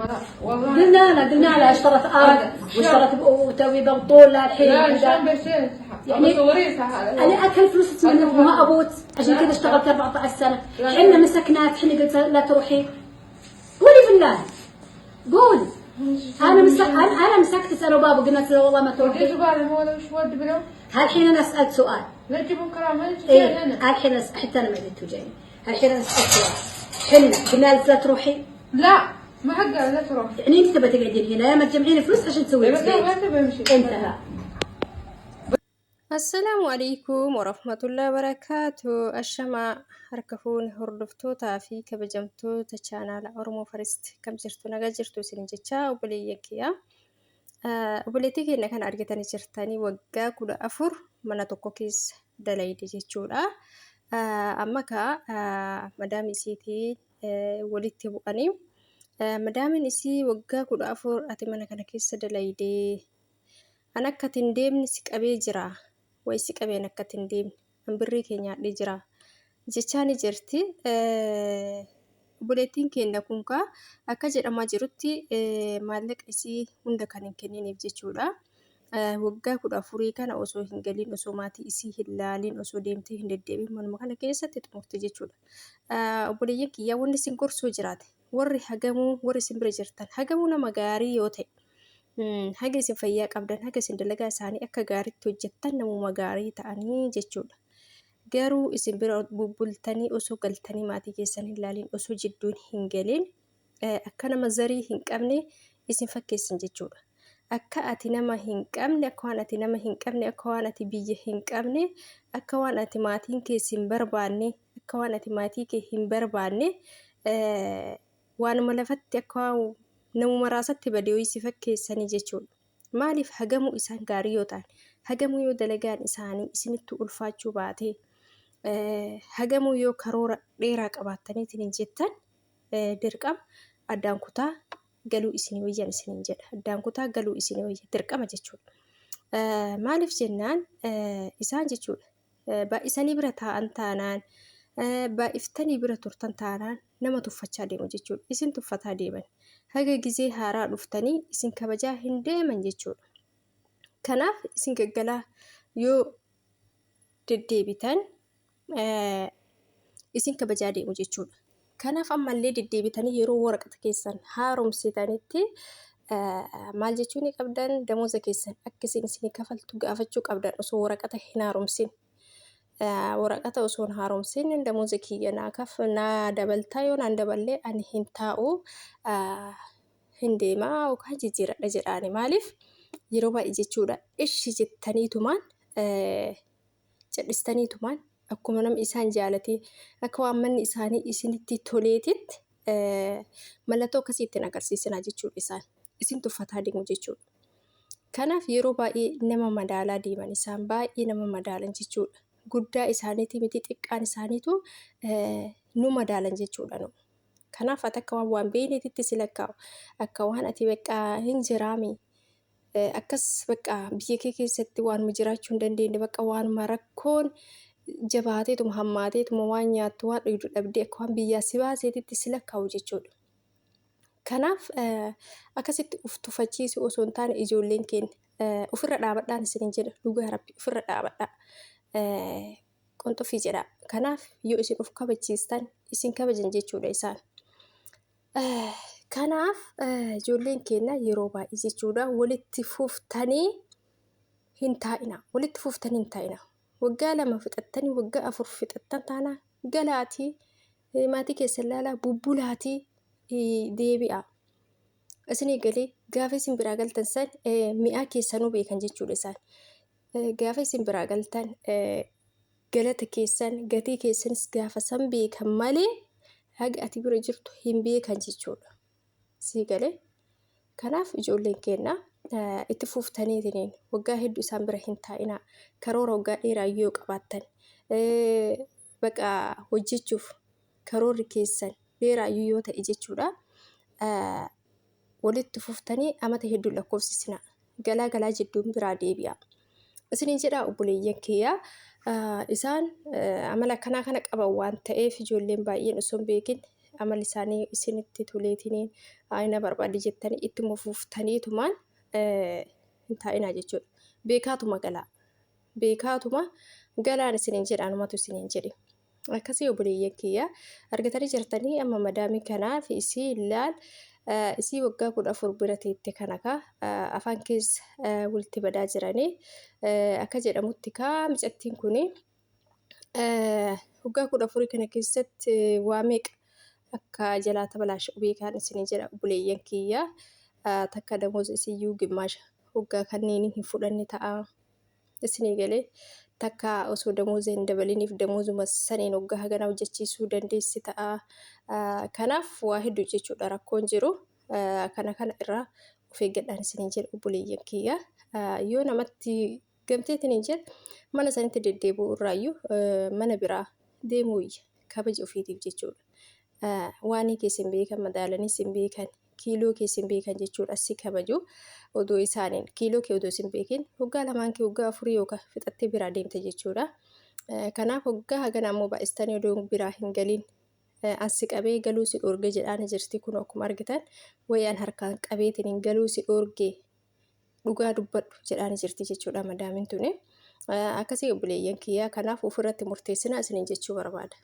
والله. قلنا لها، قلنا لها اشترت ارض واشترت وتوي بطول الحين. لا، شلون بيصير؟ يعني صوري صح. انا اكل فلوس من ما ابوت، عشان كذا اشتغلت 14 سنه. حنا مسكناك، حنا قلت لا تروحي. قولي بالله، قولي. انا مسك انا مسكت انا وبابا، قلنا له والله ما تروحي. الحين انا اسالك سؤال. لا تجيبون كلام. ايه الحين حتى انا ما جيت توجعني. الحين انا اسالك سؤال، حنا قلنا لك لا تروحي؟ لا، ما حق لا تروح. يعني انت تبى تقعدين هنا، يا ما تجمعين فلوس عشان تسوي بس بيت. ما تبي امشي. انتهى. Assalaamu alaikum warahmatullahi wabarakaatu. Ashamaa harka fuune hordoftootaa fi kabajamtoota chaanaala Oromoo Firist, kam jirtu? Nagaa jirtu isin jecha obboleeyyan kiyya. Obboleettii keenya kana argitanii jirtanii, waggaa 14 mana tokko keessa dalayde jechuudha. Amma kaa madaamii isiitii walitti bu'anii, madaamiin isii waggaa 14 ati mana kana keessa dalaydee, an akka ati hin deemne si qabee jira. Wayi si qabeen akka ati hin deemne. An birrii kee nyaadhee jira jechaa ni jirti. Obboleettiin keenya kun kaa akka jedhamaa jirutti maallaqa isii hunda kan hin kenniniif jechuudha. Waggaa 14 kana osoo hin galiin, osoo maatii isii hin laaliin, osoo deemtee hin deddeebiin manuma kana keessatti xumurte jechuudha. Obboleeyyan kiyyaa, wanni isin gorsuu jiraate, warri hagamuu warri isin bira jirtan hagamuu nama gaarii yoo ta'e, haga isin fayyaa qabdan, haga isin dalagaa isaanii akka gaariitti hojjettan namuma gaarii ta'anii jechuudha. Garuu isin bira bubbultanii osoo galtanii maatii keessan hin laaliin, osoo jidduun hin galiin, akka nama zarii hin qabne isin fakkeessan jechuudha. Akka ati nama hin qabne, akka waan ati nama hin qabne, akka waan ati biyya hin qabne, akka waan ati maatiin kee si hin barbaanne, akka waan ati maatii kee hin barbaanne, waanuma lafatti akka namuma raasatti badee wayii si fakkeessanii jechuudha. Maaliif? Hagamuu isaan gaarii yoo ta'an, hagamuu yoo dalagaan isaanii isinitti ulfaachuu baate, hagamuu yoo karoora dheeraa qabaattaniitiin hin jettan, dirqama addaan kutaa galuu isinii wayyan isiniin jedha. Addaan kutaa galuu isinii wayya dirqama jechuudha. Maaliif jennaan, isaan jechuudha baay'isanii bira taa'an taanaan, baay'iftanii bira turtan taanaan, nama tuffachaa deemu jechuudha. Isin tuffataa deeman. Haga gizee haaraa dhuftanii isin kabajaa hin deeman jechuudha. Kanaaf isin gaggalaa yoo deddeebitan isin kabajaa deemu jechuudha. Kanaaf ammallee deddeebitanii yeroo waraqata keessan haaromsitanitti maal jechuu ni qabdan? Damooza keessan akka isin isinii kafaltu gaafachuu qabdan osoo waraqata hin haaromsin. Waraqata osoo hin haaromsin damooza kiyya naa kaf naa dabaltaa, yoo naan daballee ani hin taa'u, hin deemaa yookaan jijjiiradha jedhaani. Maaliif? Yeroo baay'ee jechuudha, ishi jettaniitumaan cadhistaniitumaan akkuma namni isaan jaalatee, akka waan manni isaanii isinitti toleetitti mallattoo akkasii ittiin agarsiisinaa jechuudha isaan. Isin tuffataa deemu jechuudha. Kanaaf yeroo baay'ee nama madaalaa deeman, isaan baay'ee nama madaalan jechuudha. Guddaa isaaniitii miti, xiqqaan isaaniitu nu madaalan jechuudha nu. Kanaaf ati akka waan waan beekneetitti si lakkaa'u. Akka waan ati bakka hin jiraami. Akkas bakka biyya kee keessatti waanuma jiraachuu hin dandeenye, bakka waanuma rakkoon jabaateetuma hammaateetuma waan nyaattu waan dhugdu dhabdee akka waan biyyaa si baaseetitti si lakkaa'u jechuudha. Kanaaf akkasitti uf tuffachiisuu osoo hin taane, ijoolleen keenya ofirra dhaabadhaan isiniin jedha. Dhugaa Rabbi, ofirra dhaabadhaa. Qonxofii jedha. Kanaaf yoo isin of kabachiistan isin kabajan jechuudha isaan. Kanaaf ijoolleen keenya yeroo baay'ee jechuudha walitti fuftanii hin taa'ina. Walitti fuftanii hin taa'ina. Waggaa 2 fixattanii, waggaa 4 fixattan taanaa, galaatii maatii keessan ilaalaa, bubbulaatii deebi'a. Isinii galee? Gaafa isin biraa galtan san mi'aa keessanuu beekan jechuudha isaan. Gaafa isin biraa galtan galata keessan, gatii keessanis gaafa san beekan malee haga ati bira jirtu hin beekan jechuudha. Sii galee? Kanaaf ijoolleen keenya itti fuftaniitiin waggaa hedduu isaan bira hin taa'inaa. Karoora waggaa dheeraa yoo qabaattan, baqa hojjechuuf karoorri keessan dheeraa yoo ta'e jechuudha. Walitti fuftanii amata hedduu lakkoofsisinaa. Galaa galaa jidduun biraa deebi'a. Isiniin jedhaa obboleeyyan kiyyaa, isaan amala akkanaa kana qaban waan ta'eef ijoolleen baay'een osoo hin beekin Amalli isaanii isinitti toleetiniin na barbaadde jettanii ittuma fuftaniitumaan hin taa'inaa jechuudha. Beekaatuma galaa. Beekaatuma galaan isiniin jedha anumatu isiniin jedhe. Akkasii obboleeyyan kiyya argatanii jirtanii amma madaamii kanaaf isii ilaal isii waggaa 14 bira teette kana kaa afaan keessa walitti badaa jiranii akka jedhamutti kaa micattiin kuni waggaa 14 kana keessatti waa meeqa akka jalaa tabalaashe beekaan isiniin jedha obboleeyyan kiyya takka damooza isiyyuu gimmaasha waggaa kanneen hin fudhanne ta'a. Isinii galee takka osoo damooza hin dabaliniif damoozuma saniin waggaa hagana hojjechiisuu dandeessi ta'a. Kanaaf waa hedduu jechuudha rakkoon jiru. Kana kana irraa of eeggadhaan isiniin jedha obboleeyyan kiyya. Yoo namatti gamteetiin hin jedhe mana sanitti deddeebi'uu irraayyuu mana biraa deemuu wayya kabaja ofiitiif jechuudha. Waanii kee sin beekan madaalanii sin beekan kiiloo kee sin beekan jechuudha si kabaju odoo isaaniin kiiloo kee odoo sin beekin waggaa lamaan kee waggaa afurii yookaan fixattee biraa deemte jechuudha. Kanaaf waggaa hagana ammoo baay'istanii odoo biraa hin galiin ansi qabee galuu si dhoorge jedhaan jirti kun akkuma argitan wayaan harkaan qabeetiin hin galuu si dhoorge dhugaa dubbadhu jedhaan jirti jechuudha madaamin tuni. Akkasii obboleeyyan kiyyaa kanaaf ofirratti murteessinaa isiniin jechuu barbaada.